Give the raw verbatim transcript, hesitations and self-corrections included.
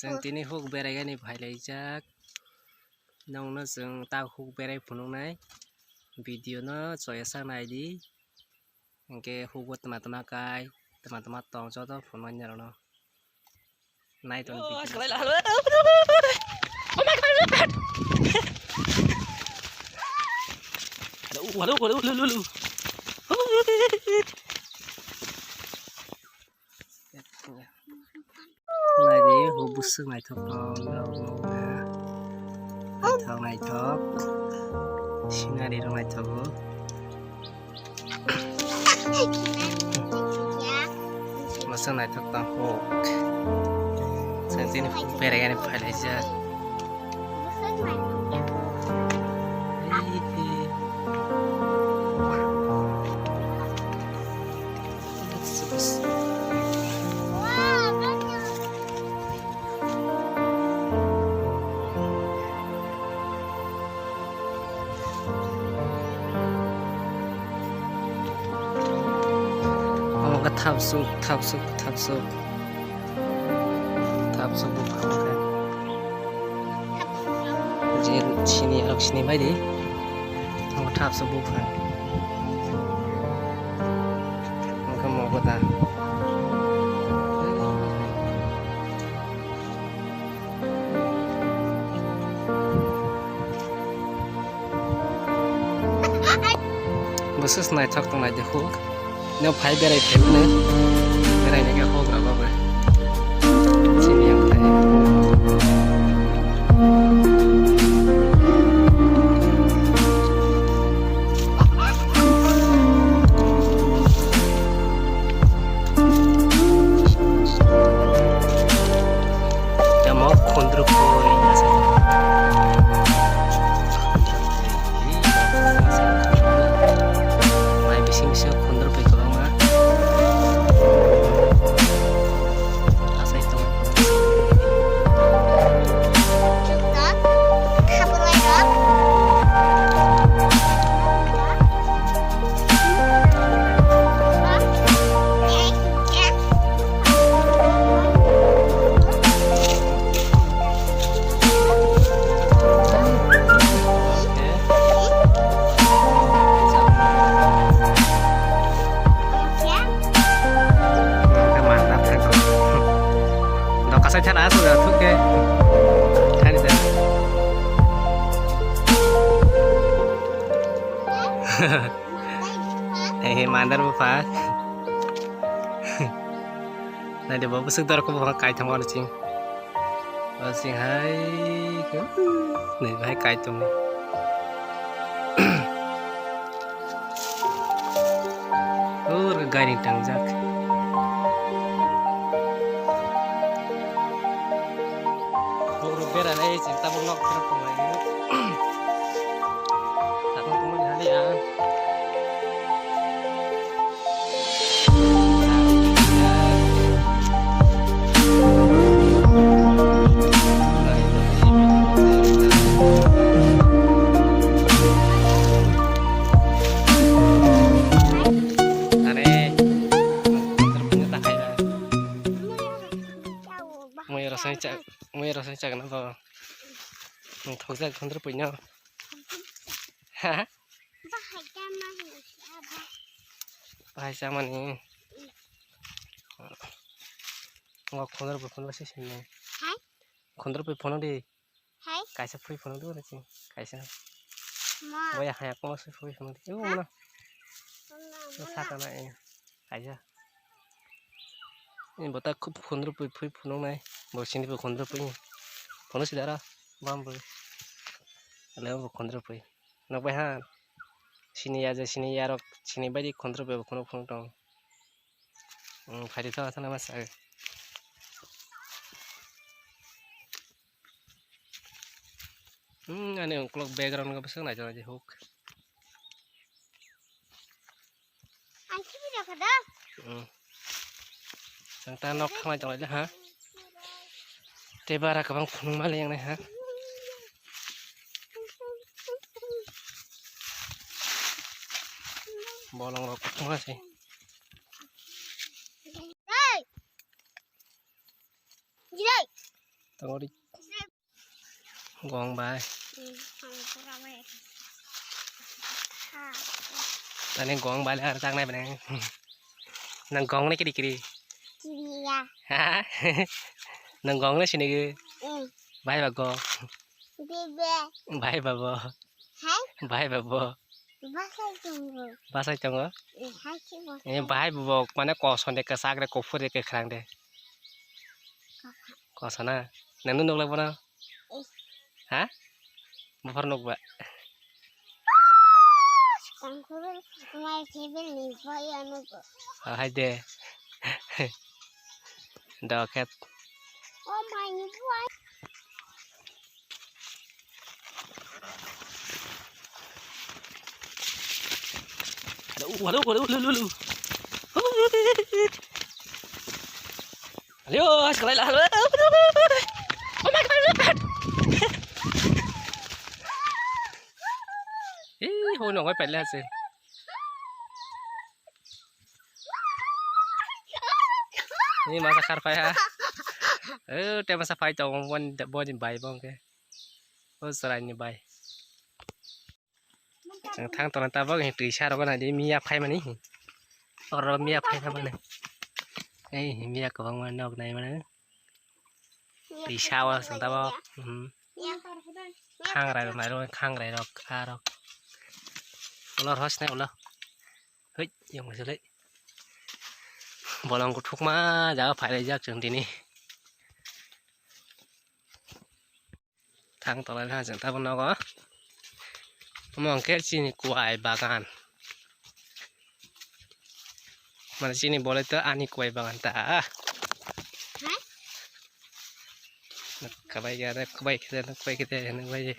Chwng tini huk beraigani phailaijak. Nongno chwng ta huk berai phunuknai. Video no choya sak naidi. Hinkhe hugo tma tma kai, tma tma tong joto phunuknai norokno. Nai tong video. Hello, hello, hello, hello, hello. Naidi, huk bwswk naithok tong, naithok, naithok. Scenery rok naithogo. Bwswk naithok tong huk. Chwng tini huk beraigani phailaijak. Omo khe thapsuk, thapsuk, thapsuk. Thapsuk buphang khe. Je sini arok sini bai di. Omo thapsuk buphang. Omo khe mogoda. Bwswk naithok tong naidi huk. Nw phai berai phaimano. Berai nai khe huk rwgo bo. Chini yang phai. Tamo khundrupui. Mai bising bising khundrupui kwbangma. Asai tong. Doka sai thana asuk da thuk ke. Thani da. Hehe, mandar bupha. Nai de, bo bwswk dor khe bupha kai thangma ching. Bo ching hai khe, nai bai kai tong. Ur gari tangjak. Ur bera nai ching tabuk nok phirok tonglai. Sakno tongmani hali ang. Are, moyang rosai chak, moyang rosai chak na to. Nang thokjak khondro puino. Ha? Bahai chamani. Ngo khondro pui phunuk se sinai. Hai? Khondro pui phunuk di. Hai? Kaisa pui phunuk di, kaisa. Ma. Boya haya kono se pui phunuk di. Yo, ha? Mana? Mana, mana? Sakana, eh. Kaisa. Ni bota khub khondro pui pui phunuk nai. Bo sini bo khondro pui. Phunuk si dara. Bam bo. Leo bo khondro pui. Nok bai ha. Sini ya je sini ya rok sini bai di khondro pui bo khunuk phunuk tong. Hmm, phai di tho thana ma sa. Hmm, ani ungkulok background ga bwswk naijak naijak huk. Ang khibi rokha da. Hmm. Chwng ta nok thangna tonglai ha. Tei bara kwbang phunuk ma le yang nai ha. Bolong rok ma se. Hey! Jirai. Tongori. Gong bai. Tani gong bai le ar tak nai bene. Nang gong ne kiri kiri. Ha? Nang gong ne sini ge. Bai ba go. Bai ba bo. Bai ba bo. Basai tongo. Basai tongo? Eh, hai se basai. Eh, bahai bubok, mane koson de, kwchak de, kuphur de, kwkhwrang de. Koson. Koson na? Nang nuk lai bono? Eh. Ha? Buphar nuk ba? Tangkhul mai table ni bai ano. Oh, hai de. Dokhet. Oh my boy. Hello, hello, hello, hello, hello. Hello, sekolah lah. Hello. Oh my God, oh my God. Ih, hono ngai pele ase. Ni masa khar phai ha. Eh, te masa phai tong bon bon bai bong ke. O chwraini bai. Chwng thang tongna tabok twi sa rok nai di miya phai mani. Oro miya phai mani. Ei miya kwbangma nok nai mani. Twi sa o chwng tabok. Mhm. Khangrai rok nai rok khangrai rok a rok. Ulo rhos nai ulo. Hei yang masuk lei. Bolong kuthukma jaga phai lai jak chwng tini. Thang tolai na chwng tabok nogo. Omo hwnkhe chini kuai bagan. Mane chini bolai to ani kuai bagan ta. Kabai ya, kabai khe, kabai khe, kabai.